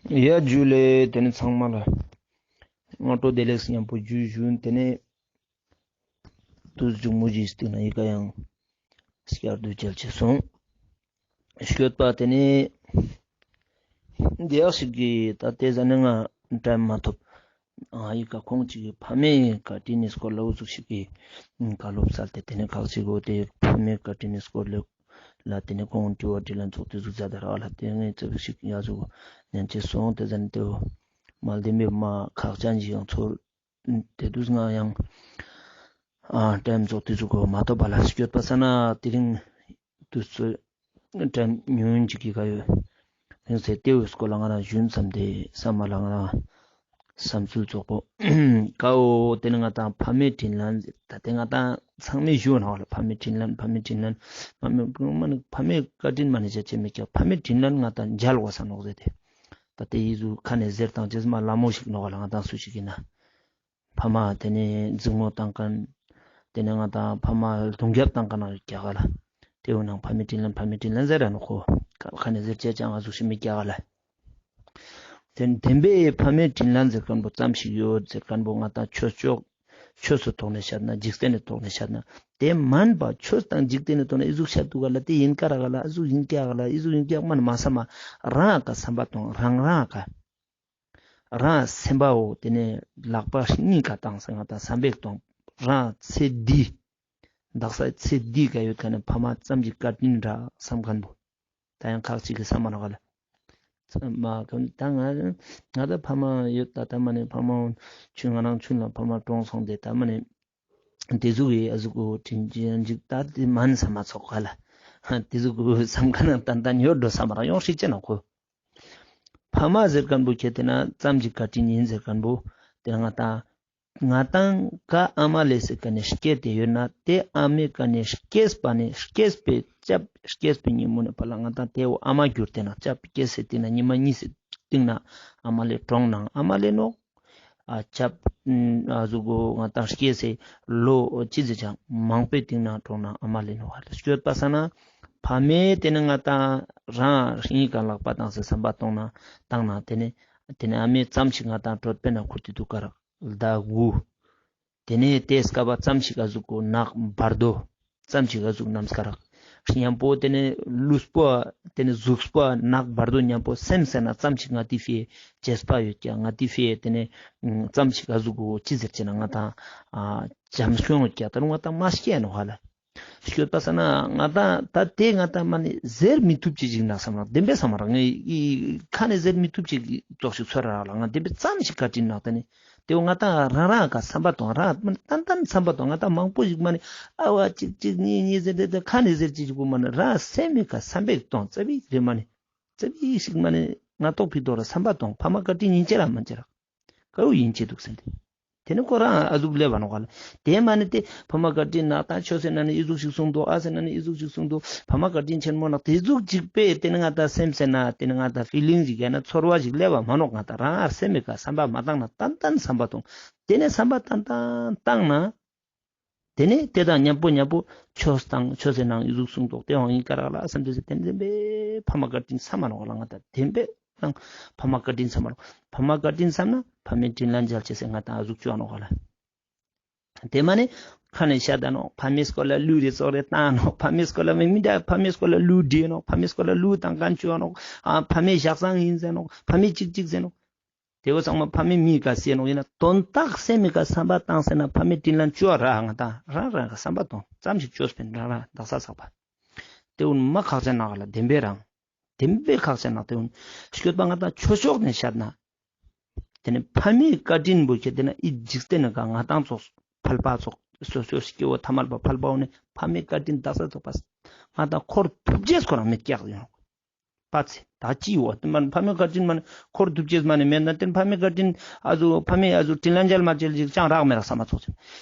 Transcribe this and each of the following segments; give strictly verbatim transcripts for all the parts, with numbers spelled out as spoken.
ཡ་ཇུ་ལེ། ཏེ་ནེ་ཚང་མ་ལ་སྔ་དྲོ་བདེ་ལེགས་ཉམ་པོ་ཇུ་ཞུན། ཏེ་ནེ་དུས་མཇུག་མ་ཞིག་སྟིང་ནེ་ཡི་ག་ཡང་བསྐྱར་དུ་མཇལ་ཅེས་སོང་། སྐྱོད་པ་ཏེ་ནེ་དེ་ཡག་ཞིག་གི་ད་ཏེ་ཟ་ནེ་ང་ཊའིམ་མ་ཐོབ། ཨ་ཡི་ག་ཁོང་ཅིག་གི་ཕ་མེས་ཀ་ཊིན་ནི་སྐོར་ལ་འུ་ཟུག་ཞིག་གི་ཀ་ལོབ་སལ་ཏེ་ཏེ་ནེ་ཁག་ཅིག་གོ་ཏེ་ཕ་མེས་ཀ་ཊིན་ནི་སྐོར་ལ་ཏེ་ནེ་ཁོང་དྲི་བ་དྲིས་ལན་ཚོགས་ཏེ་ཟུག་ཟ་ད་རག་ལ། ཏེ་ནེ་ཙོགས་ཤིག་ཡ་ཟུག་ཉན་ཅེས་སོང་། ཏེ་ཟ་ནེ་ཏེ་བོ་མ་ལྡེ་མེད་མ་ཁག་ཅན་ཞིག་ཡང་ཚོར། ཏེ་དུས་ང་ཡང་ཨ་ཊའིམ་ཚོགས་ཏེ་ཟུག་གོ་མ་ཐོབ་པ་ལ་སྐྱོད་པ་ས་ན་དེ་རིང་དུས་ཚོད་ཊའིམ་ཉུང་ཅིག་གི་ག་ཡོད། ཡིན་ཟེར་ཏེ་བོའི་སྐོར་ལ་ང་རང་ཞུན་བསམ་སྟེ་བསམ་མ་ལ་ང་རང་བསམ་ཚུལ་ཙོགས་པོ་ཀའོ། ཏེ་ནེ་ང་ཏང་ཕ་མེས་དྲིན་ལན་ཟེར་ད་ཏེ་ང་ཏང་ཚང་མས་ཞུ་ནོག་ལ། ཕ་མེས་དྲིན་ལན་ཕ་མེས་དྲིན་ལན་ཕ་མེས་ཕ་མེས་ཀ་ཊིན་མ་ནེ་ཅ་ཅེ་མེད་ཀྱག། ཕ་མེས་དྲིན་ལན་ང་ཏང་མཇལ་དགོས་ས་ནོག་ཟེར་ཏེ་ད་ཏེ་ཡི་ཟུག་ཁ་ནེ་ཟེར་ཏང་ཅེས་མ་ལ་མོ་ཞིག་ནོག་ལ། ང་ཏང་སུ་ཞིག་ཡིན་ན། ཕ་མ་ཏེ་ནེ་འཛིང་མོ་ཏང་ཁན། ཏེ་ནེ་ང་ཏང་ཕ་མ་རྡུང་རྒྱབ་ཏང་ཁན་ན་རྒྱག་ག་ལ། ཏེ་བོ་ནང་ཕ་མེས་དྲིན་ལན་ཕ་མེས་དྲིན་ལན་ཟེར་ར་ནོག་ཁོ། ཁ་ནེ་ཟེར་ཅེས་ཅང་ང་ཟུག་ཤིག་མི་རྒྱག་ག་ལ། ཏེ་ནེ་བདེན་པའི་ཕ་མེས་དྲིན་ལན་ཟེར་ཁན་བོ་ཙམ་ཞིག་ཡོད་ཟེར་ཁན་བོ་ང་ཏང་ཆོས་ཕྱོགས་ཆོས་སི་ཐོག་ནེ་ཤད་ན་འཇིག་རྟེན་ནི་ཐོག་ནེ་ཤད་ན་ཏེ་མན་པ་ཆོས་དང་འཇིག་རྟེན་ནི་ཐོག་ནེ་ཨི་ཟུག་ཤད་དུག་ག་ལ། ཏེ་ཡིན་ཀ་ར་ག་ལ་ཨི་ཟུག་ཡིན་ཀ་ག་ལ་ཨི་ཟུག་ཡིན་ཀ་མ་ནེ་མ་བསམ་མ་རང་ཀ་བསམ་པ་ཏང་རང་རང་ཀ་རང་སེམས་པའོ་ཏེ་ནེ་ལག་པ་གཉིས་ཀ་ཏང་ས་ང་ཏང་བསམ་པའི་གཏོང་རང་ཚེ་འདི་དག་ས་ཚེ་འདི་ཀ་ཡོད་ཁན་ནི་ཕ་མ་ཙམ་གྱི་བཀའ་དྲིན་འདྲ་བསམ་ཁན་བོ་ད་ཡང་ཁག་ཅིག་གི་བསམ་མ་ནོག་ག་ལ། མ་ཀམ་ད་ང་ང་ད་ཕ་མ་ཡོད་ད་ད་མ་ནེ་ཕ་མ་ཆུང་ང་རང་ཆུང་ལ་ཕ་མ་གྲོངས་སོང་སྟེ་ད་མ་ནེ་ཏེ་ཟུག་གི་ཨ་ཟུག་གོ་དྲིན་ཅན་ཅིག་ད་ཏེ་མན་བསམ་མ་ཚོགས་ག་ལ། ཏེ་ཟུག་གོ་བསམ་ཁན་ནང་ཏན་ཏན་ཡོད་འགྲོ་བསམ་མ་རང་ཡོང་ཤེས་ཅེ་ནོག་ཁོ། ཕ་མ་ཟེར་ཁན་བོ་ཁྱེད་དེ་ན་ཙམ་ཞིག་བཀའ་དྲིན་ཡིན་ཟེར་ཁན་བོ་དེ་ན་ང་ཏང་ང་ཏང་ཀ་ཨ་མ་ལེ་སི་ཀ་ནེ་སྐྱེས་ཏེ་ཡོད་ན་དེ་ཨ་མའི་ཀ་ནེ་སྐྱེས་པ་ནེ་སྐྱེས་པའི་སྐྱབས་སྐྱེས་པའི་ཉིན་མོ་ནེ་ཕར་ལ་ང་ཏང་དེ་བོ་ཨ་མ་གྱུར་ཏེ་ན་སྐྱབས་སྐྱེས་སི་སྟིང་ན་ཉི་མ་གཉིས་སི་སྟིང་ན་ཨ་མ་ལེ་གྲོངས་ན་ཨ་མ་ལེ་ནོག། ཨ་སྐྱབས་ཨ་ཟུག་གོ་ང་ཏང་སྐྱེས་སི་ལོ་ཅི་ཟེར་ཅང་མང་པོའི་སྟིང་ན་གྲོངས་ན་ཨ་མ་ལེ་ནོག་ཧ་ལ་སྐྱོད་པ་ས་ན་ཕ་མའི་དེ་ནེ་ང་ཏང་རང་རིང་ཀ་ལག་པ་བཏང་སེ་བསམ་པ་གཏོང་ན་བཏང་ན་དེ་ནེ་དེ་ནེ་ཨ་མའི་ཙམ་ཞིག་ང་ཏང་གྲོད་པའི་ནང་ཁུར་ཏེ་དུག་ཀ་རག་ལྡ་གུ། དེ་ནེ་དེ་སྐབས་ཙམ་ཞིག་ཨ་ཟུག་གོ་ནག་བར་དོ། ཙམ་ཞིག་ཨ་ཟུག་ནམ་སྐ་རག། ཉམ་པོ་དེ་ནེ་ལུས་པོ་དེ་ནེ་གཟུགས་པོ་ནག་བར་དོ་ཉམ་པོ་སེམས་སེ་ན་ཙམ་ཞིག་ང་ཏི་ཕིའ་ཅེས་པ་ཡོད་ཀྱག། ང་ཏི་ཕིའ་དེ་ནེ་ཙམ་ཞིག་ཨ་ཟུག་གོ་ཅི་ཟེར་ཅེ་ན་ང་ཏང་ཨ་འཇམ་སྐྱོང་ཡོད་ཀྱག། ད་རུང་ང་ཏང་མ་སྐྱེ་ནོག་ཧ་ལ། སྐྱོད་པ་ས་ན་ང་ཏང་ད་དེ་ང་ཏང་མ་ནེ་ཟེར་མི་ཐུབ་ཅེས་ཅིག་ན་བསམ་རག་བདེན་པའི་བསམ་རག་ངའི་ཁ་ནེ་ཟེར་མི་ཐུབ་ཅེས་ཙོགས་ཤིག་ཚོར་རག་ལ། ང་བདེན་པའི་ཙམ་ཞིག་བཀའ་དྲིན་ནག་ད་ནི་དེ་བོ་ང་ཏང་རང་རང་ཀ་བསམ་པ་གཏོང་རང་ཏན་ཏན་བསམ་པ་གཏོང་ང་ཏང་མང་པོ་ཞིག་མ་ནེ་ཨ་བ་ཅིག་ཅིག་གཉིས་གཉིས་ཟེར་ཏེ་ཁ་ནེ་ཟེར་ཅེས་ཅིག་པོ་མ་ནེ་རང་སེམས་མི་ཀ་བསམ་པའི་གཏོང་ཙ་པིག་རེ་མ་ནེ་ཙ་པིག་ཞིག་མ་ནེ་ང་ཏོག་ཕི་ཏོག་ར་བསམ་པ་གཏོང་ཕ་མ་བཀའ་དྲིན་ཡིན་ཅེ་ར་མན་ཅེ་ར། ཀ་བོ་ཡིན་ཅེ་དུག་ཟེར་ཏེ། དེ་ནེ་ཁོ་རང་ཨ་ཟུག་ལེབ་བ་ནོག་ལ། དེ་མ་ནེ་དེ་ཕ་མ་བཀའ་དྲིན་ནག་ད་ཆོས་ཟེར་ན་ནི་ཨི་ཟུག་ཞིག་གསུངས་འདུག། ཨ་ཟེར་ན་ནི་ཨི་ཟུག་ཞིག་གསུངས་འདུག། ཕ་མ་བཀའ་དྲིན་ཆེན་མོ་ནག་དེ་ཟུག་ཅིག་པས་དེ་ནེ་ང་ཏང་སེམས་ཟེར་ན་དེ་ནེ་ང་ཏང་ཕི་ལིང་ཞིག་ཡང་ན་ཚོར་བ་ཞིག་ལེབ་བ་མ་ནོག། ང་ཏང་རང་ཨ་སེམས་མི་ཀ་བསམ་པ་མ་བཏང་ན་ཏན་ཏན་བསམ་པ་གཏོང་། དེ་ནེ་བསམ་པ་ཏན་ཏན་བཏང་ན། དེ་ནེ་དེ་དང་ཉམ་པོ་ཉམ་པོ་ཆོས་དང་ཆོས་ཟེར་ནང་ཨི་ཟུག་གསུངས་འདུག་དེ་བོ་ཡིན་ཀ་རག་ལ་བསམ་དུས་དེ་ནེ་བདེན་པའི་ཕ་མ་བཀའ་དྲིན་བསམ་མ་ནོག་ལ། ང་ཏང་བདེན་པའི་ནང་ཕ་མ་བཀའ་དྲིན་བསམ་མ་ནོག། ཕ་མ་བཀའ་དྲིན་བསམ་ན་ཕ་མའི་དྲིན་ལན་འཇལ་ཅེས་ཟེར་ང་ཏང་ཨ་ཟུག་ཅོ་ནོག་ལ། དེ་མ་ནེ་ཁ་ནེ་ཤད་ད་ནོག། ཕ་མའི་སྐོར་ལ་གླུ་རེ་ཙོགས་རེ་བཏང་ནོག། ཕ་མའི་སྐོར་ལ་མི་མི་འདྲ་ཕ་མའི་སྐོར་ལ་གླུ་བྲིས་ནོག། ཕ་མའི་སྐོར་ལ་གླུ་བཏང་ཁན་ཅོ་ནོག། ཨ་ཕ་མའི་ཞག་བཟང་ཡིན་ཟེར་ནོག། ཕ་མའི་ཅིག་ཅིག་ཟེར་ནོག། དེ་བོ་ཚང་མ་ཕ་མའི་མི་ཀ་ཟེར་ནོག། ཡིན་ན་དོན་དག་སེམས་མི་ཀ་བསམ་པ་བཏང་ཟེར་ན་ཕ་མའི་དྲིན་ལན་ཅོ་ར་ང་ཏང་རང་རང་ཀ་བསམ་པ་གཏོང་ཙམ་ཞིག་ཅོས་པིན་རང་རང་དག་ས་ཚགས་པ། དེ་བོ་མ་ཁག་ཅན་ནག་ལ་བདེན་པའི་རང་། བདེན་པའི་ཁག་ཅན་ནག་དེ་བོ་སྐྱོད་པ་ང་ཏང་ཆོས་ཕྱོགས་ནེ་ཤད་ན། དེ་ནེ་ཕ་མའི་བཀའ་དྲིན་པོ་ཁྱེད་དེ་ན་ཨི་འཇིག་རྟེན་ནི་ཀ་ང་ཏང་ཙོགས་ཕལ་པ་ཙོགས་སོ་སོ་སྐྱེ་བོ་ཐ་མལ་པ་ཕལ་པ་བོ་ནི་ཕ་མའི་བཀའ་དྲིན་དག་ས་ཚགས་པ། ང་ཏང་འཁོར་ཐུབ་ཅེས་ཁོ་རང་མི་སྐྱག་ཡོང་། པ་ཚེ་ད་ཅི་ཡོད་དེ་མ་ནེ་ཕ་མའི་བཀའ་དྲིན་མ་ནེ་འཁོར་ཐུབ་ཅེས་མ་ནེ་མེད་ན་དེ་ཕ་མའི་བཀའ་དྲིན་ཨ་ཟུག་ཕ་མའི་ཨ་ཟུག་དྲིན་ལན་འཇལ་མ་འཇལ་ཅིག་ཅང་རག་མེད་རག་བསམ་མ་ཚོགས་ཅིག་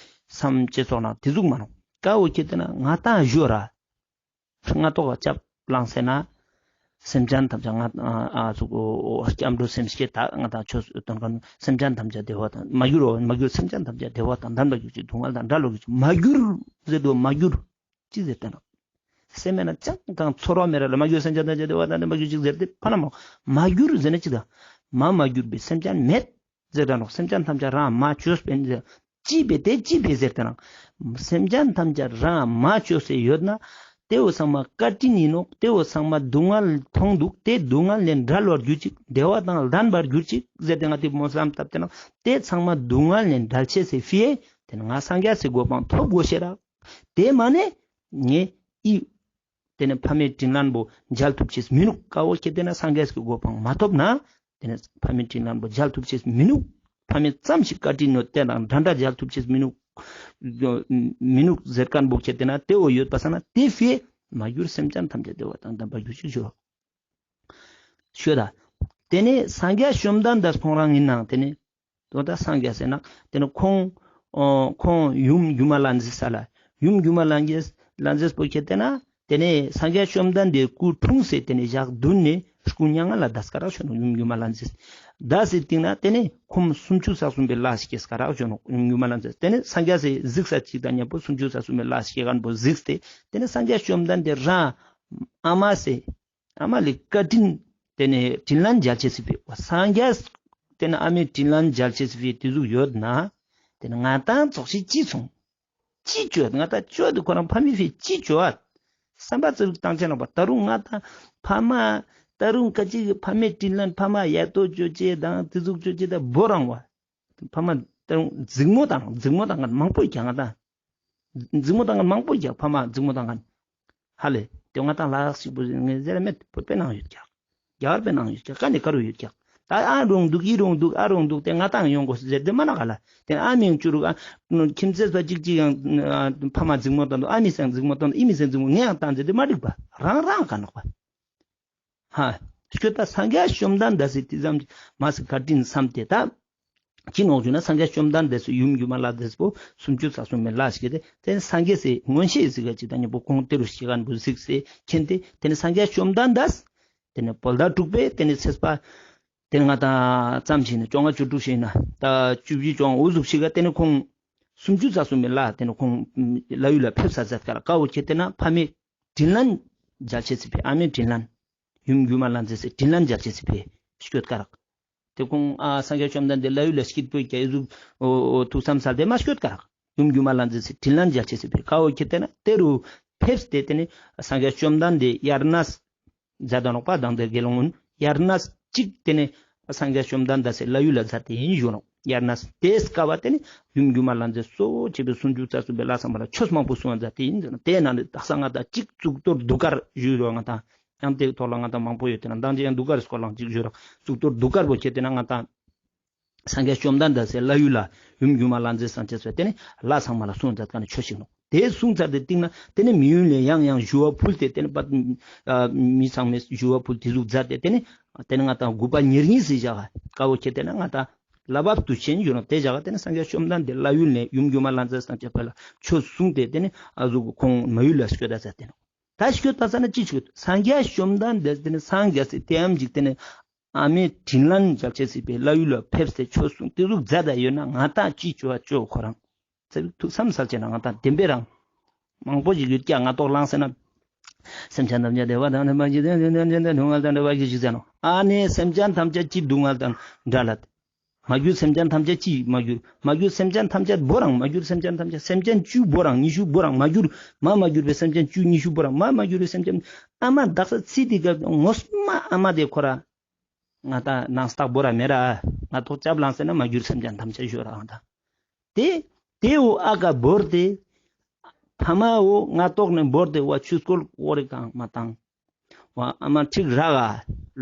བསམ་ཅེས་ཙོགས་ན་དེ་ཟུག་མ་ནོག། ཀ་བོ་ཁྱེད་དེ་ན་ང་ཏང་ཞོ་ར་ང་ཏོག་ལ་སྐྱབས་བླངས་ཟེར་ན། སེམས་ཅན་ཐམས་ཅད་ང་ཨ་ཟུག་སྐྱབས་འགྲོ་སེམས་བསྐྱེད་ད་ང་ཏང་ཆོས་དོན་ཁན་སེམས་ཅན་ཐམས་ཅད་བདེ་བ་དང་མ་གྱུར་རོ་མ་གྱུར་སེམས་ཅན་ཐམས་ཅད་བདེ་བ་དང་ལྡན་པར་གྱུར་ཅིག་སྡུག་བསྔལ་དང་བྲལ་བར་གྱུར་ཅིག་མ་གྱུར་ཟེར་དོ་མ་གྱུར། ཅི་ཟེར་ཏེ་ན། སེམས་མེད་ན་ཅང་ཏང་ཚོར་བ་མེད་ར་ལ་མ་གྱུར་སེམས་ཅན་ཐམས་ཅད་བདེ་བ་དང་ལྡན་པར་གྱུར་ཅིག་ཟེར་ཏེ་ཕ་ན་མ་མ་གྱུར་ཟེར་ན་ཅི་ད། མ་མ་གྱུར་པའི་སེམས་ཅན་མེད་ཟེར་ད་ནོག་སེམས་ཅན་ཐམས་ཅད་རང་མ་བཅོས་པས་ཟེར། ཅི་བས་དེ་ཅི་བས་ཟེར་ཏེ་ན། སེམས་ཅན་ཐམས་ཅད་རང་མ་བཅོས་ཏེ་ཡོད་ན། དེ་བོ་ཚང་མ་བཀའ་དྲིན་ཡིན་ནོག་དེ་བོ་ཚང་མ་སྡུག་བསྔལ་མཐོང་འདུག་དེ་སྡུག་བསྔལ་ལས་བྲལ་བར་གྱུར་ཅིག་བདེ་བ་དང་ལྡན་པར་གྱུར་ཅིག་ཟེར་ཏེ་ང་དེ་སྨོན་ལམ་བཏབ་སྟེ་ན། དེ་ཚང་མ་སྡུག་བསྔལ་ལས་བྲལ་ཅེས་སི་ཕིའ་དེ་ན་ང་སངས་རྒྱས་སི་གོ་འཕང་ཐོབ་དགོས་ཤེས་རག་དེ་མ་ནས་ངས་ཨི་དེ་ནས་ཕ་མའི་དྲིན་ལན་པོ་འཇལ་ཐུབ་ཅེས་མི་ནུག་ཀ་བོ་ཁྱེད་དེ་ན་སངས་རྒྱས་ཀྱི་གོ་འཕང་མ་ཐོབ་ན། དེ་ནས་ཕ་མའི་དྲིན་ལན་པོ་འཇལ་ཐུབ་ཅེས་མི་ནུག་ཕ་མའི་ཙམ་ཞིག་བཀའ་དྲིན་ཡོད་དེ་དང་འདྲ་འདྲ་འཇལ་ཐུབ་ཅེས་མི་ནུག་མི་ནུག་ཟེར་མཁན་པོ་ཁྱེད་དེ་ན་དེ་བོ་ཡོད་པ་ས་ན་དེ་ཕིའ་མ་གྱུར་སེམས་ཅན་ཐམས་ཅད་བདེ་བ་དང་ལྡན་པར་གྱུར་ཅིག་ཞུ། ཤོད་ད། དེ་ནས་སངས་རྒྱས་བཅོམ་ལྡན་འདས་ཁོང་རང་ཡིན་ནའང་དེ་ནས། དོ་ད་སངས་རྒྱས་ཟེར་ན་དེ་ནས་ཁོང་ཨོ་ཁོང་ཡུམ་སྒྱུ་མ་ལྷ་མཛེས་ས་ལ་ཡུམ་སྒྱུ་མ་ལྷ་མཛེས་ལྷ་མཛེས་པོ་ཁྱེད་དེ་ན་དེ་ནས་སངས་རྒྱས་བཅོམ་ལྡན་འདས་སྐུ་འཁྲུངས་སེ་དེ་ནས་ཞག་བདུན་ནས་སྐུ་མྱ་ངན་ལས་འདས་ཀ་རག་ཞུ་ནོག་ཡུམ་སྒྱུ་མ་ལྷ་མཛེས། འདས་སེ་སྟིང་ན་དེ་ནས་ཁོང་སུམ་ཅུ་རྩ་གསུམ་པའི་ལྷ་སྐྱེས་ཀ་རག་ཞུ་ནོག་ཡུམ་སྒྱུ་མ་ལྷ་མཛེས། དེ་ནས་སངས་རྒྱས་སི་གཟིགས་ས་ཅིག་དང་མཉམ་པོ་སུམ་ཅུ་རྩ་གསུམ་པའི་ལྷ་སྐྱེས་མཁན་པོ་གཟིགས་ཏེ་དེ་ནས་སངས་རྒྱས་བཅོམ་ལྡན་འདས་རང་ཨ་མ་སེ་ཨ་མ་ལི་བཀའ་དྲིན་དེ་ནས་དྲིན་ལན་འཇལ་ཅེས་སི་ཕིའ་སངས་རྒྱས་དེ་ནས་ཨ་མའི་དྲིན་ལན་འཇལ་ཅེས་སི་ཕིའ་དེ་ཟུག་ཡོད་ན། དེ་ནས་ང་ཏང་ཙོགས་ཤིག་ཅི་སོང་། ཅི་བཅོ་ཡོད་ང་ཏང་བཅོ་ཡོད་ཁོ་རང་ཕ་མའི་ཕིའ་ཅི་བཅོ་ཡོད། བསམ་པ་ཙི་རུག་བཏང་ཆ་ནོག་པ་ད་རུང་ང་ཏང་ཕ་མ་ད་རུང་ཁ་ཅིག་ཕ་མའི་དྲིན་ལན་ཕ་མ་ཡ་ཏོ་བཅོ་ཅེས་དང་དེ་ཟུག་བཅོ་ཅེས་དང་བོ་རང་བ། ཕ་མ་ད་རུང་འཛིང་མོ་དང་འཛིང་མོ་དང་ང་མང་པོ་ཡོད་ཀྱག་ང་ཏང་། འཛིང་མོ་དང་ང་མང་པོ་ཡོད་ཀྱག་ཕ་མ་འཛིང་མོ་དང་ང་། ཧ་ལེ་དེ་ང་ཏང་ལ་དྭགས་ཤིག་པོ་ངས་ཟེར་མེད་བོད་པའི་ནང་ཡོད་ཀྱག་རྒྱ་གར་པའི་ནང་ཡོད་ཀྱག་ཀ་ནས་ཀ་རུ་ཡོད་ཀྱག་ད་ཨ་རུང་འདུག་ཨི་རུང་འདུག་ཨ་རུང་འདུག་དེ་ང་ཏང་ཡོང་དགོས་ཟེར་དེ་མ་ན་ག་ལ། དེ་ཨ་མིང་བཅུ་རུག་ཨ་ཁྱིམ་མཚེས་པ་གཅིག་གཅིག་ཡང་ཕ་མ་འཛིང་མོ་བཏང་འདུག་ཨ་མི་སང་འཛིང་མོ་བཏང་འདུག་ཨི་མི་སང་འཛིང་མོ་ངས་ཡང་བཏང་ཟེར་དེ་མ་འགྲིག་པ་རང་རང་ག་ནོག་པ། ཧ། སྐྱོད་པ་སངས་རྒྱས་བཅོམ་ལྡན་འདས་སི་དེ་ཙམ་མ་སི་བཀའ་དྲིན་བསམ་སྟེ་ད། ཅི་ནོག་ཞུ་ན་སངས་རྒྱས་བཅོམ་ལྡན་འདས་སི་ཡུམ་སྒྱུ་མ་ལྷ་མཛེས་པོ་སུམ་ཅུ་རྩ་གསུམ་མའི་ལྷ་ཞིག་གི་དེ་དེ་སངས་རྒྱས་སི་མངོན་ཤེས་ཟིག་ག་ཅིག་དང་མཉམ་པོ་ཁོང་དེ་རུ་ཞིག་ག་འབུ་གཟིགས་སེ་མཁྱེན་ཏེ་དེ་ནས་སངས་རྒྱས་བཅོམ་ལྡན་འདས་དེ་ནས་བོད་ཟླ་དྲུག་པའི་དེ་ནས་ཚེས་པ་དེ་ནས་ང་ཏང་ཙམ་ཞིག་ནས་བཅོ་ལྔ་བཅུ་དྲུག་ཞིག་ན་ད་བཅུ་བཞི་བཅོ་ལྔ་འུ་ཟུག་ཞིག་ག་དེ་ནས་ཁོང་སུམ་ཅུ་རྩ་གསུམ་མའི་ལྷ་དེ་ནས་ཁོང་ལྷ་ཡུལ་ལ་ཕེབས་ས་མཛད་ཀ་རག་ཀ་བོ་ཁྱེད་དེ་ན་ཕ་མའི་དྲིན་ལན་འཇལ་ཅེས་སི་ཕིའ་ཨ་མའི་དྲིན་ལན། ཡུམ་སྒྱུ་མ་ལྷ་མཛེས་སི་དྲིན་ལན་འཇལ་ཅེས་སི་ཕིའ་སྐྱོད་ཀ་རག་དེ་ཁོང་ཨ་སངས་རྒྱས་བཅོམ་ལྡན་འདས་ལྷ་ཡུལ་ལ་སྐྱིད་པོ་རྒྱ་ཡི་ཟུག་ཐུགས་བསམ་སལ་ཏེ་མ་སྐྱོད་ཀ་རག་ཡུམ་སྒྱུ་མ་ལྷ་མཛེས་སི་དྲིན་ལན་འཇལ་ཅེས་སི་ཕིའ་ཀ་བོ་ཁྱེད་དེ་ན་དེ་རུ་ཕེབས་ཏེ་དེ་ནས་སངས་རྒྱས་བཅོམ་ལྡན་འདས་དབྱར་གནས་མཛད་ད་ནོག་པ་དང་དེ་དགེ་སློང་ཀུན་དབྱར་གནས་གཅིག་དེ་ནས་སངས་རྒྱས་བཅོམ་ལྡན་འདས་སི་ལྷ་ཡུལ་ལ་མཛད་དེ་ཡིན་ཞུ་ནོག་དབྱར་གནས་དེ་སྐབས་དེ་ནས་ཡུམ་སྒྱུ་མ་ལྷ་མཛེས་གཙོ་བོ་བྱས་པའི་སུམ་ཅུ་རྩ་གསུམ་པའི་ལྷ་ཚང་མ་ལ་ཆོས་མང་པོ་གསུང་བ་མཛད་དེ་ཡིན་ཟེར་ན་དེ་ནང་ནས་དག་ས་ང་ཏང་གཅིག་གཙུག་ཏོར་གདུགས་དཀར་ཞུ་རོགས་ང་ཏང་ཡང་དེའི་ཐོག་ལ་ང་ཏང་མང་པོ་ཡོད་དེ་ན་མདང་ཅི་ཡང་གདུགས་དཀར་སྐོར་ལ་གཅིག་ཞུ་རོགས་གཙུག་ཏོར་གདུགས་དཀར་པོ་ཁྱེད་དེ་ན་ང་ཏང་སངས་རྒྱས་བཅོམ་ལྡན་འདས་སི་ལྷ་ཡུལ་ལ་ཡུམ་སྒྱུ་མ་ལྷ་མཛེས་སང་ཆེས་པའི་དེ་ནས་ལྷ་ཚང་མ་ལ་གསུང་མཛད་ཀ་ནས་ཆོས་ཤིག་ནོག་དེ་གསུང་ཚར་ཏེ་སྟིང་ན་དེ་ནས་མི་ཡུལ་ནས་ཡང་ཡང་ཞུ་བ་ཕུལ་ཏེ་དེ་ནས་པ་མི་ཚང་མས་ཞུ་བ་ཕུལ་དེ་ཟུག་མཛད་དེ་དེ་ནས་དེ་ནས་ང་ཏང་དགུ་པ་ཉེར་གཉིས་སི་ཞག་ཀ་བོ་ཁྱེད་དེ་ན་ང་ཏང་ལྷ་བབས་དུས་ཆེན་ཞུ་ནོག་དེ་ཞག་དེ་ནས་སངས་རྒྱས་བཅོམ་ལྡན་འདས་ལྷ་ཡུལ་ནས་ཡུམ་སྒྱུ་མ་ལྷ་མཛེས་སང་ཆེས་པ་ལ་ཆོས་གསུངས་ཏེ་དེ་ནས་ཨ་ཟུག་ཁོང་མི་ཡུལ་ལ་སྐྱོད་ད་ཟེར་དེ་ནོག་ད་སྐྱོད་ད་ས་ན་ཅི་ཆོས་སངས་རྒྱས་བཅོམ་ལྡན་འདས་དེ་ནས་སངས་རྒྱས་སི་དེ་ཡམ་ཅིག་དེ་ནས་ཨ་མའི་དྲིན་ལན་འཇལ་ཅེས་སི་ཕིའ་ལྷ་ཡུལ་ལ་ཕེབས་ཏེ་ཆོས་གསུངས་དེ་ཟུག་མཛད་ད་ཡོད་ན་ང་ཏང་ཅི་བཅོ་བ་བཅོ་ཁོ་རང་ཚེ་ཐུགས་བསམ་སལ་ཅེ་ན་ང་ཏང་བདེན་པའི་རང་མང་པོ་ཞིག་ཡོད་ཀྱག་ང་ཏོག་ལངས་ཟེར་ན། སེམས་ཅན་ཐམས་ཅད་བདེ་བ་དང་ལྡན་པར་གྱུར་ཅིག་སྡུག་བསྔལ་དང་བྲལ་བར་གྱུར་ཅིག་ཟེར་ནོག་ཨ་ནི་སེམས་ཅན་ཐམས་ཅད་ཅི་སྡུག་བསྔལ་དང་བྲལ་ལ། མ་གྱུར་སེམས་ཅན་ཐམས་ཅད་ཅི་མ་གྱུར། མ་གྱུར་སེམས་ཅན་ཐམས་ཅད་བོ་རང་མ་གྱུར་སེམས་ཅན་ཐམས་ཅད་སེམས་ཅན་བཅུ་བོ་རང་ཉི་ཤུ་བོ་རང་མ་གྱུར། མ་མ་གྱུར་པའི་སེམས་ཅན་བཅུ་ཉི་ཤུ་བོ་རང་མ་མ་གྱུར་པའི་སེམས་ཅན་ཨ་མ་དག་ས་ཚིག་དེ་ག་ངོ་མ་ཨ་མ་དེ་ཁོ་ར་ང་ཏང་ནང་རྟགས་བོ་ར་མེད་ར་ང་ཏོག་ཅབ་ལངས་ཟེར་ན་མ་གྱུར་སེམས་ཅན་ཐམས་ཅད་ཞུ་ར་ང་ཏང་དེ་དེ་འོ་ཨ་ཀ་བོར་ཏེ་ཕ་མ་འོ་ང་ཏོག་ནས་བོར་ཏེ་བ་ཆུ་སྐོལ་བོ་རེ་གང་མ་བཏང་། ཨ་མ་ཁྲིག་རག་ག་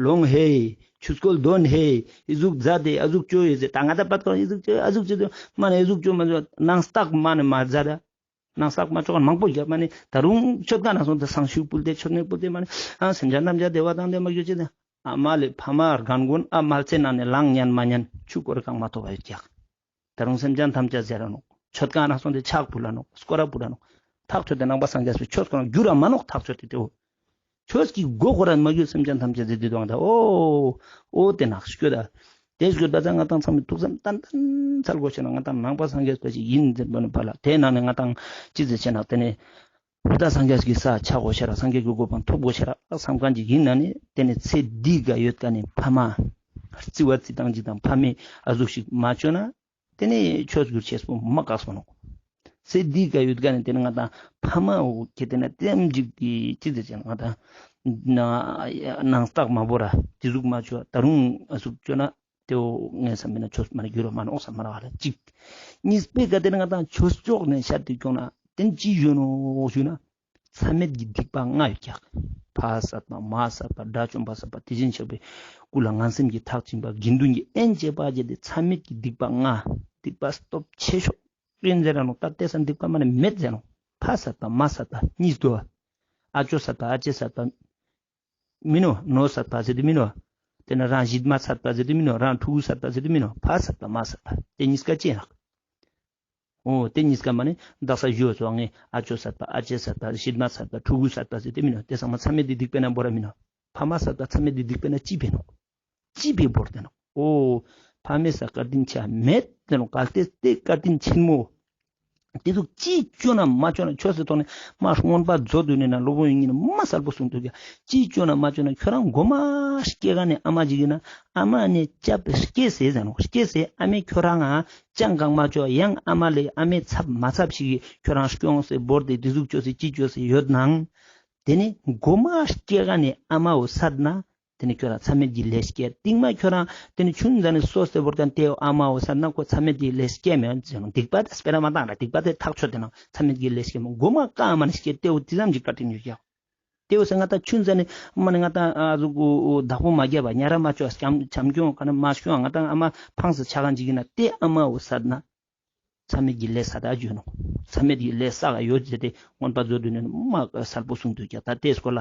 ལོང་ཧེ། ཆུ་སྐོལ་དོན་ཧེ། ཨི་ཟུག་མཛད་དེ་ཨ་ཟུག་བཅོ་ཡོད་ཟེར་ད་ང་ད་པད་ཀོ་ཨི་ཟུག་བཅོ་ཨ་ཟུག་བཅོ་དོ་མ་ནེ་ཨི་ཟུག་བཅོ་མ་ཟུག་ནང་རྟགས་མ་ནེ་མ་མཛད་ད། ནང་རྟགས་མ་བཅོ་མཁན་མང་པོ་ཡོད་མ་ནེ་ད་རུང་མཆོད་ཁང་ན་སོང་ད་བསང་ཆུ་ཕུལ་ཏེ་མཆོད་གནས་ཕུལ་ཏེ་མ་ནེ་ཨ་སེམས་ཅན་ཐམས་ཅད་བདེ་བ་དང་ལྡན་པར་གྱུར་ཅིག་ཟེར་ཨ་མ་ལེ་ཕ་མ་རྒན་རྒོན་ཨ་མལ་ཆེ་ན་ནེ་ལངས་ཉན་མ་ཉན་ཆུ་སྐོར་གང་མ་ཐོབ་པ་ཡོད་ཀྱག་ད་རུང་སེམས་ཅན་ཐམས་ཅད་ཟེར་ར་ནོག་མཆོད་ཁང་ན་སོང་སྟེ་ཕྱག་ཕུལ་ལ་ནོག་སྐོར་ར་ཕུལ་ལ་ནོག་ཐག་ཆོད་དེ་ནང་པ་སངས་རྒྱས་པའི་ཆོས་སྐོར་ར་འགྱུར་ར་མ་ནོག་ཐག་ཆོད་དེ་དེའོ། ཆོས་ཀྱི་སྒོ་ཁོ་ར་མ་གྱུར་སེམས་ཅན་ཐམས་ཅད་ཟེར་དེ་དོང་ད་འོ། འོ་དེ་ནག་སྐྱོད་ད། དེ་སྐྱོད་པ་ཙང་ང་ཏང་ཚང་མའི་ཐུགས་བསམ་ཏན་ཏན་འཚལ་དགོས་ཤེ་ན་ང་ཏང་ནང་པ་སངས་རྒྱས་པ་ཞིག་ཡིན་ཟེར་བ་ནི་ཕ་ལ་དེ་ནང་ནས་ང་ཏང་ཅི་ཟེར་ཆེ་ན་དེ་ནས། བུདྡྷ་སངས་རྒྱས་ཀྱི་ས་ཆ་དགོས་ཤེ་ར་སངས་རྒྱས་ཀྱི་གོ་འཕང་ཐོབ་དགོས་ཤེ་ར་བསམ་མཁན་ཅིག་ཡིན་ན་ནི་དེ་ནི་ཚེ་འདི་ག་ཡོད་མཁན་ནི་ཕ་མ། བརྩི་བ་བརྩི་སྟངས་ཅིག་དང་ཕ་མའི་ཨ་ཟུག་ཞིག་མ་བཅོས་ན། ཏེ་ནེ་ཆོས་གྱུར་ཅེས་པོ་མ་དཀགས་སོང་ནོག། ཚེ་འདི་ཀ་ཡོད་ཀ་ནེ་ཏེ་ནེ་ང་དང་ཕ་མ་བོ་ཁྱེད་ཏེ་ནེ་ཏེམ་ཅིག་གི་ཅི་ཟེར་ཅེ་ང་དང་ནང་རྟགས་མ་བོར་ར་ཏེ་ཟུག་མ་བཅོས་ད་རུང་ཨ་ཟུག་བཅོས་ན་ཏེ་བོ་ངས་བསམ་པ་ན་ཆོས་མ་ནེ་འགྱུར་བ་མ་ནོག་བསམ་མ་ར་བ་ལ་ཅིག། གཉིས་པའི་ཀ་ཏེ་ནེ་ང་དང་ཆོས་ཕྱོགས་ནེ་ཤད་དེ་ཁྱོང་ན་ཏེ་ནེ་ཅི་ཡོད་ནོག་ཞུ་ན། མཚམས་མེད་ཀྱི་སྡིག་པ་ལྔ་ཡོད་ཀྱག། ཕ་བསད་པ། མ་བསད་པ། དགྲ་བཅོམ་པ་བསད་པ། དེ་བཞིན་གཤེགས་པའི་སྐུ་ལ་ངན་སེམས་ཀྱི་ཐག་བཅིངས་པ། དགེ་འདུན་གྱི་དབྱེན་བྱེད་པ་བྱས་ཏེ་མཚམས་མེད་ཀྱི་སྡིག་པ་ལྔ། སྡིག་པ་སྟོབས་ཆེ་ཤོས་ཨིན་ཟེར་ར་ནོག། ད་ཏེ་སང་སྡིག་པ་མ་ནེ་མེད་ཟེར་ནོག། ཕ་བསད་པ་མ་བསད་པ་གཉིས་དོ། ཨ་ཅོ་བསད་པ་ཨ་ཅེ་བསད་པ་མིན་ནོག། ནོ་བསད་པ་ཟེར་ཏེ་མིན་ནོག། ཏེ་ནེ་རང་ཞི་མ་བསད་པ་ཟེར་ཏེ་མིན་ནོག། རང་ཕྲུ་གུ་བསད་པ་ཟེར་ཏེ་མིན་ནོག། ཕ་བསད་པ་མ་བསད་པ་ཏེ་གཉིས་ཀ་ཅི་ནོག། འོ་ཏེ་གཉིས་ཀ་མ་ནེ་དག་ས་ཞུ་བ་ཙོགས་ངས་ཨ་ཅོ་བསད་པ་ཨ་ཅེ་བསད་པ་ཞི་མ་བསད་པ་ཕྲུ་གུ་བསད་པ་ཟེར་ཏེ་མིན་ནོག། ཏེ་ཚང་མ་མཚམས་མེད་དེ་སྡིག་པའི་ནང་བོར་ར་མིན་ནོག། ཕ་མ་བསད་པ་མཚམས་མེད་དེ་སྡིག་པའི་ནང་ཅི་བོར་ནོག། ཅི་བོར་ཏེ་ནོག། འོ་ཕ་མའི་ས་བཀའ་དྲིན་ཆེ་མེད་ཏེ་ནོག། གལ་ཏེ་ཏེ་བཀའ་དྲིན་ཆེན་མོ། ཏེ་ཚོ་ཅི་བཅོས་ན་མ་བཅོས་ན་ཆོས་སི་ཐོག་ནེ་མ་མངོན་པ་མཛོད་དུ་ནེ་ན་ལོ་བོ་ཡིན་ན་མ་གསལ་པོ་གསུངས་འདུག་ཀྱག། ཅི་བཅོས་ན་མ་བཅོས་ན་ཁྱོ་རང་གོ་མ་སྐྱེ་ག་ནེ་ཨ་མ་ཅིག་ཨིན་ན་ཨ་མ་ནེ་སྐྱབས་སྐྱེས་ཟེར་ཟེར་ནོག། སྐྱེས་ཟེར་ཨ་མའི་ཁྱོ་རང་ང་ཅང་གང་མ་བཅོས་ཡང་ཨ་མ་ལེ་ཨ་མའི་ཚབ་མ་ཚབ་ཞིག་གི་ཁྱོ་རང་སྐྱོང་སེ་བོར་ཏེ་ཏེ་ཟུག་བཅོས་སེ་ཅི་བཅོས་སེ་ཡོད་ནའང་ཏེ་ནེ་གོ་མ་སྐྱེ་ག་ནེ་ཨ་མ་བོ་བསད་ན། ཏེ་ནེ་ཁྱོ་རང་མཚམས་མེད་ཀྱི་ལས་སྐྱེ། སྟིང་མ་ཁྱོ་རང་ཏེ་ནེ་ཆུང་ཙ་ནེ་སོ་སོ་བོར་ཏང་ཏེ་ཨ་མ་བོ་བསད་ན་ཁོ་མཚམས་མེད་ཀྱི་ལས་སྐྱེ་མེད་ཟེར་ནོག། སྡིག་པ་ཏེ་སྤེ་ར་མ་བཏང་ར་སྡིག་པ་ཏེ་ཐག་ཆོད་ཏེ་ནོག། མཚམས་མེད་ཀྱི་ལས་སྐྱེ་མོ་གོ་མ་ཀ་མ་ནེ་སྐྱེ་ཏེ་བོ་ཏེ་ཙམ་ཅིག་བཀའ་དྲིན་ཡོད་ཀྱག། ཏེ་བོ་སེ་ང་དང་ཆུང་ཙ་ནེ་མ་ནེ་ང་དང་ཨ་ཟུག་གུ་བདག་པོ་མ་རྒྱབ་པ་ཉ་ར་མ་བཅོས་བྱམས་བྱམས་སྐྱོང་ག་ནེ་མ་སྐྱོང་ང་དང་ཨ་མ་ཕངས་སེ་ཆ་ག་ཅིག་ཨིན་ན་ཏེ་ཨ་མ་བོ་བསད་ན། མཚམས་མེད་ཀྱི་ལས་བསགས་ད་ཞུ་ནོག། མཚམས་མེད་ཀྱི་ལས་བསགས་ཡོད་ཟེར་ཏེ་མངོན་པ་མཛོད་དུ་ནེ་མ་གསལ་པོ་གསུངས་འདུག་ཀྱག། ད་ཏེའི་སྐོར་ལ་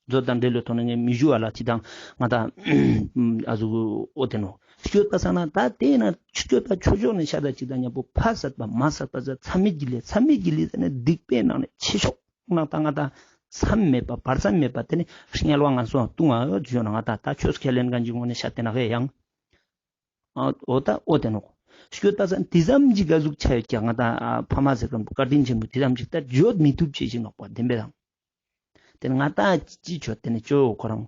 མཛོད་དང་འབྲེལ་ལོ་ཐོག་ནེ་ངས་མི་ཞུ་བ་ལ་ཅི་དང་ང་དང་ཨ་ཟུག་འོ་ཏེ་ནོག། སྐྱོད་པ་སང་ན་ད་ཏེ་ན་སྐྱོད་པ་ཆོས་ཕྱོགས་ནེ་ཤད་ད་ཅིག་དང་མཉམ་པོ་ཕ་བསད་པ་མ་བསད་པ་ཟེར་མཚམས་མེད་ཀྱི་ལས་མཚམས་མེད་ཀྱི་ལས་ཟེར་ན་སྡིག་པའི་ནང་ནེ་ཆེ་ཤོས་ནང་ད་ང་དང་མཚམས་མེད་པ་བར་མཚམས་མེད་པ་ཏེ་ནེ་དམྱལ་བ་ངན་སོང་ལྟུང་ང་ཡོད་ཞུ་ནོག། ང་དང་ད་ཆོས་ཁས་ལེན་མཁན་གྱི་ངོས་ནེ་ཤད་དེ་ན་ཧེ་ཡང་། ཨ་འོ་ད་འོ་ཏེ་ནོག། སྐྱོད་པ་སང་ཏེ་ཙམ་ཅིག་ག་ཟུག་ཆ་ཡོད་ཀྱག་ང་དང་ཨ་ཕ་མ་ཟེར་མཁན་བོ་བཀའ་དྲིན་ཆེན་མོ་ཏེ་ཙམ་ཅིག་ད་བརྗོད་མི་ཐུབ་ཅེས་ཤིག་ནོག་པ་བདེན་པའི་རང་། ཏེ་ནེ་ང་དང་ཅི་ཆོད་ཏེ་ནེ་ཅོ་ཁོ་རང་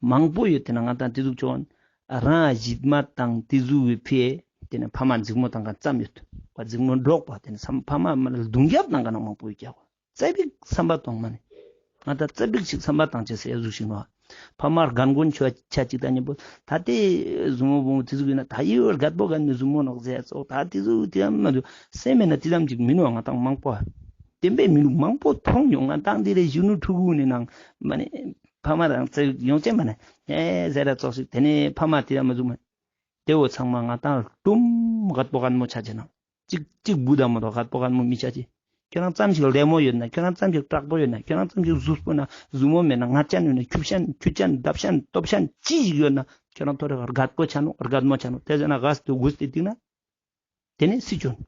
མང་པོ་ཡོད་ཏེ་ནེ་ང་དང་ཏེ་ཟུག་ཅོ་རང་ཞི་མ་དང་ཏེ་ཟུག་གི་ཕི་ཏེ་ནེ་ཕ་མ་འཛིང་མོ་བཏང་མཁན་ཙམ་ཡོད་པ་འཛིང་མོ་འགྲོགས་པ་ཏེ་ནེ་ཕ་མ་མ་ལ་རྡུང་རྒྱབ་བཏང་མཁན་མང་པོ་ཡོད་ཀྱག། ཙ་པིག་བསམ་པ་གཏོང་མ་ནེ། ང་དང་ཙ་པིག་ཅིག་བསམ་པ་བཏང་ཅེས་ཟེར་ཟུག་ཞིག་ནོག། ཕ་མ་རྒན་རྒོན་ཆོ་ཆ་ཅིག་དང་མཉམ་པོ་ད་ཏེ་ཟུར་མོ་བུ་མོ་ཏེ་ཟུག་ཡིན་ན་ད་ཡི་བོ་རྒད་པོ་རྒན་མོའི་ཟུར་མོ་ནོག་ཟེར་ཙོགས་ད་ཏེ་ཟུག་ཏེ་ཡང་མ་འདུག་སེམས་མེད་ན་ཏེ་ཙམ་ཅིག་མི་ནུག། ང་དང་མང་པོ་བདེན་པའི་མི་ནུག་མང་པོ་མཐོང་མྱོང་། ང་དང་འདི་རེ་གཞོན་ནུ་ཕྲུ་གུ་ནི་ནང་མ་ནེ་ཕ་མ་རང་ཙ་ཡོང་ཅེས་མ་ནེ་ཨེ་ཟེར་ར་ཙོགས་ཤིག་ཏེ་ནེ་ཕ་མ་ཏེ་ཡང་མ་ཟུག་མ་ནེ་ཏེ་བོ་ཚང་མ་ང་དང་ལྟུམ་རྒད་པོ་རྒན་མོ་ཆ་ཅེས་ནང་། གཅིག་གཅིག་བུ་དང་མོ་དང་རྒད་པོ་རྒན་མོ་མི་ཆ་ཅེས། ཁྱོད་རང་ཙམ་ཞིག་ལད་མོ་ཡོད་ན་ཁྱོད་རང་ཙམ་ཞིག་དྲག་པོ་ཡོད་ན་ཁྱོད་རང་ཙམ་ཞིག་གཟུགས་པོ་ན་གཟུགས་མོ་མེད་ན་ངར་ཅན་ཡོད་ན་ཁྱུ་ཅན་ཁྱུ་ཅན་འདབ་ཅན་སྟོབས་ཅན་ཅི་ཞིག་ཡོད་ན་ཁྱོད་རང་ཐོ་རེ་རྒད་པོ་ཆ་ནོག་རྒད་མོ་ཆ་ནོག། ཏེ་ཟེར་ན་གས་ཏེ་གུས་ཏེ་སྟིང་ན་ཏེ་ནེ་སྲིད་ཅོ་ནོག།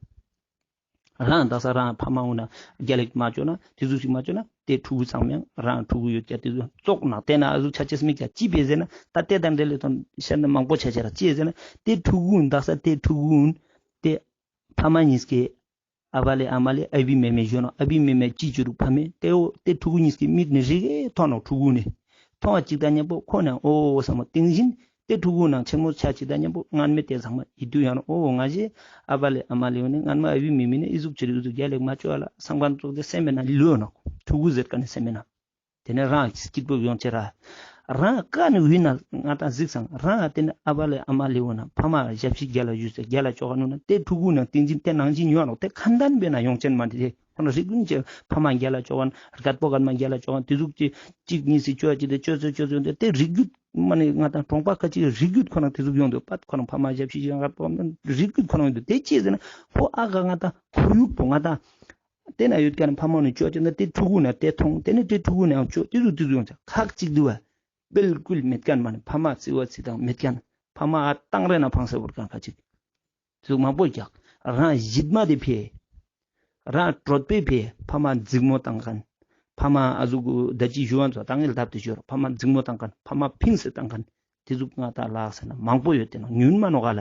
རང་དག་ས་རང་ཕ་མ་འོ་ན་རྒྱལ་ལེགས་མ་ཅོ་ན་ཏེ་ཟུག་ཞིག་མ་ཅོ་ན་ཏེ་ཕྲུ་གུ་ཚང་མ་ཡང་རང་ཕྲུ་གུ་ཡོད་ཀྱག་ཏེ་ཟུག་ཙོགས་ན་ཏེ་ན་ཨ་ཟུག་ཆ་ཅེས་མི་ཀྱག་ཅི་བེ་ཟེར་ན་ད་ཏེ་དང་འབྲེལ་ལེ་ཐོན་ཤད་ན་མང་པོ་ཆ་ཅེས་ར་ཅི་ཟེར་ན་ཏེ་ཕྲུ་གུ་དག་ས་ཏེ་ཕྲུ་གུ་ཏེ་ཕ་མ་གཉིས་ཀའི་ཨ་བ་ལེ་ཨ་མ་ལེ་ཨ་བི་མེ་མེ་ཞུ་ནོག། ཨ་བི་མེ་མེ་ཅི་ཅོ་རུག་ཕ་མེ་ཏེ་བོ་ཏེ་ཕྲུ་གུ་གཉིས་ཀའི་མིག་ནེ་རིག་གེ་མཐོང་ནོག། ཕྲུ་གུ་ནེ་མཐོང་བ་ཅིག་དང་མཉམ་པོ་ཁོ་ནེ་འོ་བསམ་མོ་ཏིང་ཞིན་ཏེ་ཕྲུ་གུ་ནང་ཆེན་མོ་ཆ་ཅིག་དང་མཉམ་པོ་སྔན་མེ་ཏེ་ཚང་མ་ཡིད་དུ་ཡང་ནོག། འོ་ང་ཞེ་ཨ་བ་ལེ་ཨ་མ་ལེ་བོ་ནི་སྔན་མ་ཨ་བི་མེ་མེ་ནི་ཨི་ཟུག་ཅི་རིག་ཨི་ཟུག་རྒྱལ་ལེགས་མ་ཅོ་བ་ལ་སང་ཕན་ཙོགས་ཏེ་སེམས་མེད་ན་ལུས་ནོག། ཕྲུ་གུ་ཟེར་ཀ་ནེ་སེམས་མེད་ན། ཏེ་ནེ་རང་སྐྱིད་པོ་ཡོང་ཅེས་ར། རང་ཀ་ནེ་ཡུལ་ན་ང་དང་གཟིགས་སང་རང་ཏེ་ནེ་ཨ་བ་ལེ་ཨ་མ་ལེ་བོ་ན་ཕ་མ་ཞབས་ཕྱི་རྒྱལ་ལ་ཞུས་སེ་རྒྱལ་ལ་ཅོ་ག་ནུ་ན་ཏེ་ཕྲུ་གུ་ནང་ཏིང་ཞིན་ཏེ་ནང་ཞིན་ཡོང་ནོག། ཏེ་ཁ་འདན་པེ་ན་ཡོང་ཅེན་མ་ཏེ་ཁོ་ན་རིག་གུན་ཅེ་ཕ་མ་རྒྱལ་ལ་ཅོ་ག་རྒད་པོ་རྒན་མ་རྒྱལ་ལ་ཅོ་ག་ཏེ་ཟུག་ཅིག་གཅིག་གཉིས་སི་ཅོ་ཅི་ཏེ་ཅོ་ཅོ་ཅོ་ཅོ་ཏེ་རིག་གུད་མ་ནེ་ང་དང་གྲོང་པ་ཁ་ཅིག་རིག་གུད་ཁོ་ན་ཏེ་ཟུག་ཡོང་དུག་པ། ཁོ་ན་ཕ་མ་ཞབས་ཕྱི་ཞིག་རྒད་པོ་རིག་གུད་ཁོ་ན་ཡོང་དུག། ཏེ་ཅི་ཟེར་ན་ཧོ་ཨ་ག་ང་དང་ཁོར་ཡུག་པོ་ང་དང་ཏེ་ན་ཡོད་ཀྱག་ན་ཕ་མ་ནི་ཅོ་ཅེ་ན་ཏེ་ཕྲུ་གུ་ན་ཏེ་ཐོང་ཏེ་ནེ་ཏེ་ཕྲུ་གུ་ན་ཡང་ཅོ་ཏེ་ཟུག་ཏེ་ཟུག་ཡོང་ཅེ་ཁག་ཅིག་དུག་བ། བིལ་ཀུལ་མེད་ཁན་མ་ནེ་ཕ་མ་བརྩི་བ་བརྩི་སྟངས་མེད་ཁན་ཕ་མ་ཨ་ཏང་རེ་ན་ཕངས་སེ་བོར་ཁན་ཁ་ཅིག་ཟུག་མང་པོ་ཀྱག། རང་ཞིབ་མ་དེ་ཕི་རང་གྲོད་པའི་ཕི་ཕ་མ་འཛིང་མོ་ཏང་ཁན་ཕ་མ་ཨ་ཟུག་ད་ཅི་ཞུ་བ་ཚོ་ཏང་ངེ་ལྡབ་ཏེ་ཞུ་རོགས་ཕ་མ་འཛིང་མོ་ཏང་ཁན་ཕ་མ་ཕིངས་སེ་ཏང་ཁན་ཏེ་ཟུག་ང་ཏང་ལགས་སེ་ན་མང་པོ་ཡོད་དེ་ནོག། ཉུང་མ་ནོག་ག་ལ།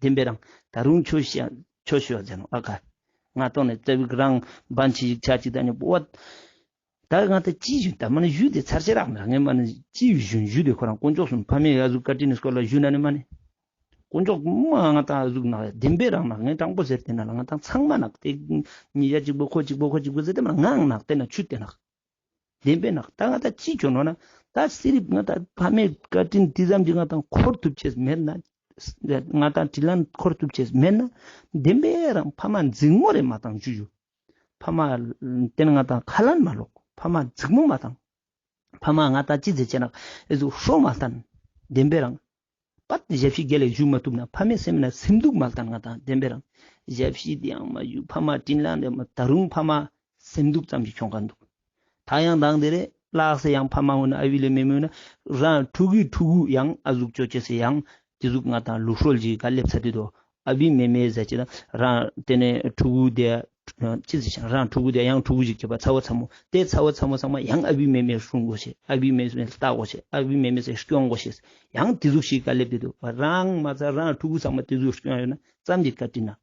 བདེན་པའི་རང་ད་རུང་ཆོས་ཤ་ཆོས་ཤོད་ཟེར་ནོག་ཨ་ཁ། ང་ཏོང་ནེ་ཙ་བིག་རང་བན་ཆི་ཞིག་ཆ་ཅིག་ད་ནི་པོ་བ། ད་ང་ཏང་ཅི་ཞུ་ད་མ་ནི་ཞུ་དེ་ཚར་ཆེ་རག་མེད་ངས་མ་ནི་ཅི་ཞུ་ཞུ་དེ་ཁོ་རང་དཀོན་མཆོག་གསུམ་ཕ་མའི་ཡ་ཟུག་བཀའ་དྲིན་ནི་སྐོར་ལ་ཞུ་ན་ནི་མ་ནི། དཀོན་མཆོག་མ་ང་ཏང་ཨ་ཟུག་ནག་བདེན་པའི་རང་ནག་ངས་དྲང་པོ་ཟེར་ཏེ་ན་ལ་ང་ཏང་ཚང་མ་ནག་ཏེ་ཉིས་བརྒྱ་གཅིག་པོ་ཁོ་གཅིག་པོ་ཁོ་གཅིག་པོ་ཟེར་ཏེ་མ་ནག་ངའང་ནག་ཏེ་ན་ཆུ་ཏེ་ནག་བདེན་པའི་ནག་ད་ང་ཏང་ཅི་ཅོ་ནོ་ན་ད་སི་རིབ་ང་ཏང་ཕ་མའི་བཀའ་དྲིན་དེ་ཙམ་གྱི་ང་ཏང་འཁོར་ཐུབ་ཅེས་མེད་ན་ང་ཏང་དྲིན་ལན་འཁོར་ཐུབ་ཅེས་མེད་ན་བདེན་པའི་རང་ཕ་མ་འཛིང་མོ་རེ་མ་བཏང་ཅུ་ཡུ། ཕ་མ་ཏེ་ན་ང་ཏང་ཁ་ལན་མ་ལོག་ཕ་མ་འཛིང་མོ་མ་བཏང་། ཕ་མ་ང་ཏང་ཅི་ཟེར་ཅེ་ན་ཨེ་ཟུག་ཧྲོ་མ་བཏང་། བདེན་པའི་རང་། པད་ཞབས་ཕྱི་རྒྱལ་ལ་ཞུ་མ་ཐུབ་ན་ཕ་མའི་སེམས་ན་སེམས་སྡུག་མ་བཏང་ང་ཏང་བདེན་པའི་རང་། ཞབས་ཕྱི་དེ་ཡང་མ་ཞུ་ཕ་མ་དྲིན་ལན་དེ་མ་ད་རུང་ཕ་མ་སེམས་སྡུག་ཙམ་ཞིག་ཁྱོང་ག་འདུག་ད་ཡང་དང་དེ་རེ་ལགས་སེ་ཡང་ཕ་མ་འོ་ན་ཨ་བི་ལེ་མེ་མེ་འོ་ན་རང་ཕྲུ་གུའི་ཕྲུ་གུ་ཡང་ཨ་ཟུག་ཅོ་ཅེས་སེ་ཡང་དེ་ཟུག་ང་ཏང་ལུགས་སྲོལ་ཞིག་ག་སླེབས་ཚར་དུས་དོ། ཨ་བི་མེ་མེ་ཟེར་ཅེ་ན་རང་ཏེ་ནེ་ཕྲུ་གུ་དེ་ཅི་ཟེར་ཅེ་ན་རང་ཕྲུ་གུ་དེ་ཡང་ཕྲུ་གུ་ཞིག་སྐྱེས་པ་ཚ་བོ་ཚ་མོ་དེ་ཚ་བོ་ཚ་མོ་ཚང་མ་ཡང་ཨ་བི་མེ་མེ་སྲུང་དགོས་ཤེས། ཨ་བི་མེ་མེ་ལྟ་དགོས་ཤེས། ཨ་བི་མེ་མེ་སེ་སྐྱོང་དགོས་ཤེས། ཡང་དེ་ཟུག་ཞིག་ག་སླེབས་དུས་དོ། རང་མ་ཚད་རང་ཕྲུ་གུ་ཚང་མ་དེ་ཟུག་སྐྱོང་ཡོད་ན་ཙམ་གྱི་བཀའ་དྲིན་ན།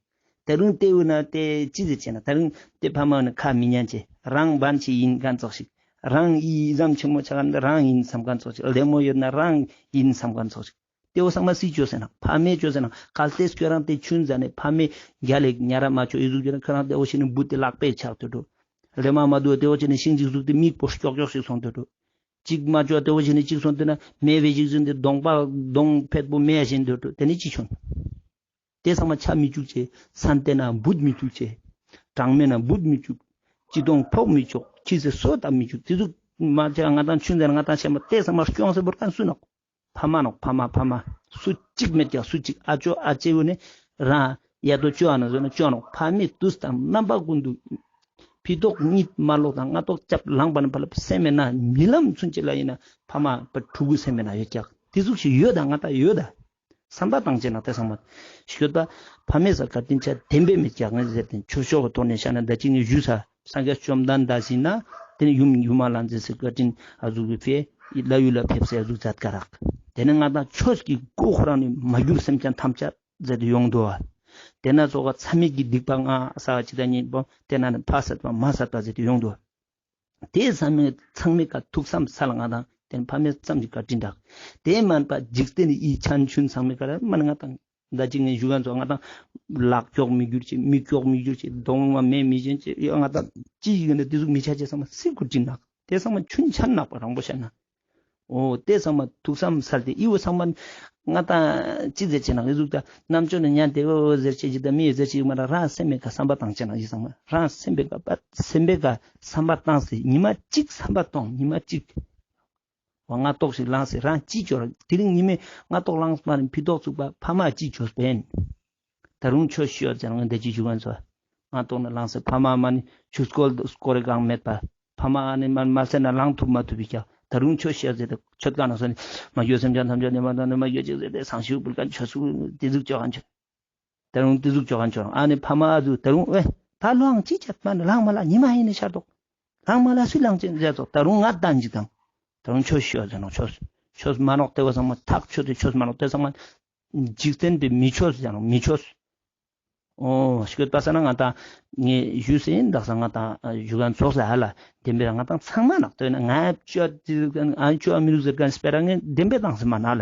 ད་རུང་ཏེ་འོ་ན་ཏེ་ཅི་ཟེར་ཅེ་ན་ད་རུང་ཏེ་ཕ་མ་ནི་ཁ་མི་ཉན་ཅེ་རང་བན་ཆེ་ཡིན་གང་ཙོགས་ཤིག་རང་ཡི་ཙམ་ཆེན་མོ་ཆ་ག་ན་རང་ཡིན་བསམ་གང་ཙོགས་ཤིག་ལྡེ་མོ་ཡོད་ན་རང་ཡིན་བསམ་གང་ཙོགས་ཤིག་ཏེ་བོ་ཚང་མ་སི་ཅོས་ཟེར་ན་ཕ་མེ་ཅོས་ཟེར་ན་གལ་ཏེ་ཁྱོད་རང་ཏེ་ཆུན་ཟ་ནེ་ཕ་མེ་རྒྱལ་ལེ་ཉ་ར་མ་ཅོ་ཨི་ཟུག་ཅོས་ན་ཁྱོད་རང་ཏེ་བོ་ཞིག་ནི་བུ་ཏེ་ལག་པེ་ཆག་ཏེ་འགྲོ། ལེ་མ་མ་དུ་ཏེ་བོ་ཅི་ནི་ཤིང་ཅིག་ཟུག་ཏེ་མིག་པོ་སྐྱོག་སྐྱོག་ཞིག་སོང་ཏེ་འགྲོ། ཅིག་མ་ཅོ་ཏེ་བོ་ཅི་ནི་ཅིག་སོང་ཏེ་ན་མེ་བེ་ཅིག་ཟིན་ཏེ་གདོང་པ་གདོང་ཕེད་པོ་མེ་ཞིན་ཏེ་འགྲོ། ཏེ་ནི་ཅི་ཆོན། ཏེ་ཚང་མ་ཆ་མི་ཅུག་ཅེ། སན་ཏེ་ན་བུད་མི་ཅུག་ཅེ། གྲངས་མེད་ན་བུད་མི་ཅུག་ཅི་གདོང་ཕོག་མི་ཅུག་ཅི་ཟེར་སོ་ད་མི་ཅུག་ཏེ་ཟུག་མ་ཆ་ང་ཏང་ཆུན་ཟེར་ང་ཏང་ཆེན་མོ་ཏེ་ཚང་མ་སྐྱོང་སེ་བོར་ཁན་སུ་ནོག་ཕ་མ་ནོག་ཕ་མ་ཕ་མ། སུ་ཅིག་མེད་ཀྱག་སུ་ཅིག་ཨ་ཅོ་ཨ་ཅེ་བོ་ནི་རང་ཡ་དོ་ཅོ་ཨ་ན་ཟོ་ན་ཅོ་ནོག་ཕ་མའི་དུས་དང་རྣམ་པ་ཀུན་ཏུ་ཕི་ཏོག་གཉིད་མ་ལོག་དང་སྔ་ཏོག་ཅབ་ལངས་པ་ན་ཕ་ལ་སེམས་མེད་ན་རྨི་ལམ་ཚུན་ཆད་ལ་ཡིན་ན་ཕ་མ་པ་ཕྲུ་གུ་སེམས་མེད་ན་ཡོད་ཀྱག་ཏེ་ཟུག་ཞིག་ཡོད་ད་ང་ཏང་ཡོད་ད། བསམ་པ་བཏང་ཅེ་ན་ཏེ་ཚང་མ་ཤོད་པ། ཕ་མའི་ས་བཀའ་དྲིན་ཆ་བདེན་པའི་མེད་ཀྱག་ངས་ཟེར་ཏེ་ཆོས་ཕྱོགས་ཀྱི་ཐོག་ནས་བཤད་ན་ད་ཅི་ངས་ཞུས་ས་སངས་རྒྱས་བཅོམ་ལྡན་འདས་ཟེར་ན་ཏེ་ནི་ཡུམ་ཡུམ་མ་ལ་མཛེས་སེ་བཀའ་དྲིན་ཨ་ཟུག་གི་ཕེ་ལ་ཡུལ་ལ་ཕེབས་སེ་ཨ་ཟུག་མཛད་ཀ་རག་ཏེ་ནི་ང་ཏང་ཆོས་ཀྱི་སྒོ་ཁོ་རང་ནས་མ་གྱུར་སེམས་ཅན་ཐམས་ཅད་མཛད་དེ་ཡོང་དོ། ཏེ་ན་ཙོགས་མཚམས་མེད་ཀྱི་སྡིག་པ་ང་ས་ཅི་ད་ཉིད་པོ་ཏེ་ན་ནི་ཕ་སད་པ་མ་སད་པ་མཛད་དེ་ཡོང་དོ། ཏེ་ཚང་མའི་ཚང་མའི་ཀ་ཐུགས་བསམ་སལ་ང་དང་ཏེ་ནི་ཕ་མའི་ཙམ་གྱི་བཀའ་དྲིན་དག་ཏེ་མན་པ་འཇིག་རྟེན་ནི་ཨི་ཆན་ཆུན་ཚང་མའི་ཀ་ར་མན་ང་དང་ད་ཅི་ངས་ཞུ་ག་ཚོ་ང་དང་ལག་སྐྱོག་མི་འགྱུར་ཅེ་མིག་སྐྱོག་མི་འགྱུར་ཅེ་གདོང་མ་མེ་མི་ཅན་ཅེ་ཡ་ང་དང་ཅི་ཞིག་ནི་ཏེ་ཟུག་མི་ཆ་ཅེ་ཚང་མ་སི་ཀུ་དྲིན་ནག་ཏེ་ཚང་མ་ཆུན་ཆན་ནག་པ་རང་པོ་བཤད་ན། འོ་ཏེ་ཚང་མ་ཐུགས་བསམ་སལ་ཏེ་ཨི་བོ་ཚང་མ་ང་དང་ཅི་ཟེར་ཅེ་ན་ཨི་ཟུག་ད་རྣམ་ཅོ་ནི་ཉན་ཏེ་འོ་འོ་ཟེར་ཅེ་ཅི་ད་མི་ཟེར་ཅེ་མ་ར་རང་སེམས་མེད་ཀ་བསམ་པ་བཏང་ཅེ་ན་ཨི་ཚང་མ་རང་སེམས་མེད་ཀ་པ་སེམས་མེད་ཀ་བསམ་པ་བཏང་སེ་ཉི་མ་གཅིག་བསམ་པ་གཏོང་ཉི་མ་གཅིག་བ་ང་ཏོག་ཞིག་ལངས་སེ་རང་ཅི་ཅོ་ར་དེ་རིང་ཉི་མའི་ང་ཏོག་ལངས་མ་རིང་ཕི་ཏོག་ཚུགས་པ་ཕ་མ་ཅི་ཅོས་པེན། ད་རུང་ཆོས་ཤོད་ཟེར་ང་འདི་ཅི་ཞུ་ག་ཚོ། ང་ཏོག་ནི་ལངས་སེ་ཕ་མ་མ་ནི་ཆུ་སྐོལ་སྐོར་རེ་གང་མེད་པ། ཕ་མ་ཨ་ནི་མ་མ་སེ་ན་ལངས་ཐུབ་མ་ཐུབ་པི་ཀྱག་ད་རུང་ཆོས་ཤོད་ཟེར་ཏེ་ཆོད་ག་ན་སོ་ནི་མ་གྱུར་སེམས་ཅན་ཐམས་ཅད་ནི་མ་དང་ནི་མ་གྱུར་ཅིག་ཟེར་ཏེ་སང་ཞུ་བུལ་ག་ཆོས་སུ་དེ་ཟུག་ཅོ་ག་ཆོད། ད་རུང་དེ་ཟུག་ཅོ་ག་ཆོད་ཨ་ནི་ཕ་མ་ཨ་ཟུག་ད་རུང་ཨེ་ད་ལོའང་ཅི་ཆད་མ་ནི་ལངས་མ་ལ་ཉི་མ་ཡིན་ནི་ཤར་ཏོག་ལངས་མ་ལ་སུས་ལངས་ཅེ་ཟེར་ཏོག་ད་རུང་ང་ལྟ་འཇི་དང་། ད་རུང་ཆོས་ཤོད་ཟེར་ནོག་ཆོས་ཆོས་མ་ནོག་ཏེ་བོ་ཚང་མ་ཐག་ཆོད་དེ་ཆོས་མ་ནོག་ཏེ་ཚང་མ་འཇིག་རྟེན་པའི་མི་ཆོས་ཟེར་ནོག་མི་ཆོས། འོ་ཤོད་པ་ས་ན་ང་དང་ངས་ཞུས་སེ་ཡིན་དག་ས་ང་དང་ཞུ་ག་ཚོགས་ས་ཧ་ལ་བདེན་པའི་རང་ང་དང་ཚང་མ་ནག་ཏོ་ཡིན་ན་ང་ཅོ་ང་ཅོ་མི་རུག་ཟེར་ག་སྤེ་ར་ངས་བདེན་པའི་བཏང་སེ་མ་ན་ལ་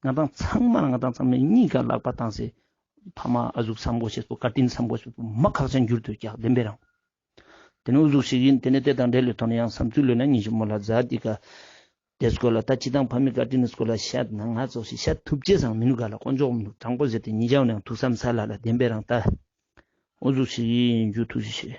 ང་དང་ཚང་མ་ང་དང་ཚང་མས་གཉིས་ཀ་ལག་པ་བཏང་སེ་ཕ་མ་ཨ་ཟུག་བསམ་དགོས་ཤེས་པོ་བཀའ་དྲིན་བསམ་དགོས་ཤེས་པོ་མ་ཁག་ཅན་འགྱུར་དུ་ཀྱག་བདེན་པའི་རང་། དེ་ནི་འུ་ཟུག་ཞིག་ཡིན། དེ་ནི་དེ་དང་འབྲེལ་ལོས་ཐོག་ནས་ཡང་བསམ་ཚུལ་ལོས་ན་ཉིན་ཞིག་མོ་ལ་མཛད་དེ་ཀ་དེ་སྐོར་ལ་ད་ཅི་དང་ཕ་མའི་བཀའ་དྲིན་ནི་སྐོར་ལ་བཤད་ན་ང་ཚོགས་ཤིག་བཤད་ཐུབ་ཅེས་སང་མི་ནུག་ག་ལ་དཀོན་མཆོག་མི་ནུག་དྲང་པོ་ཟེར་ཏེ་ཉིན་ཞག་ནང་ཐུགས་བསམ་སལ་ལ་བདེན་པའི་རང་ད་འུ་ཟུག་ཞིག་ཡིན་རྒྱུ་ཐུགས་རྗེ་ཆེ།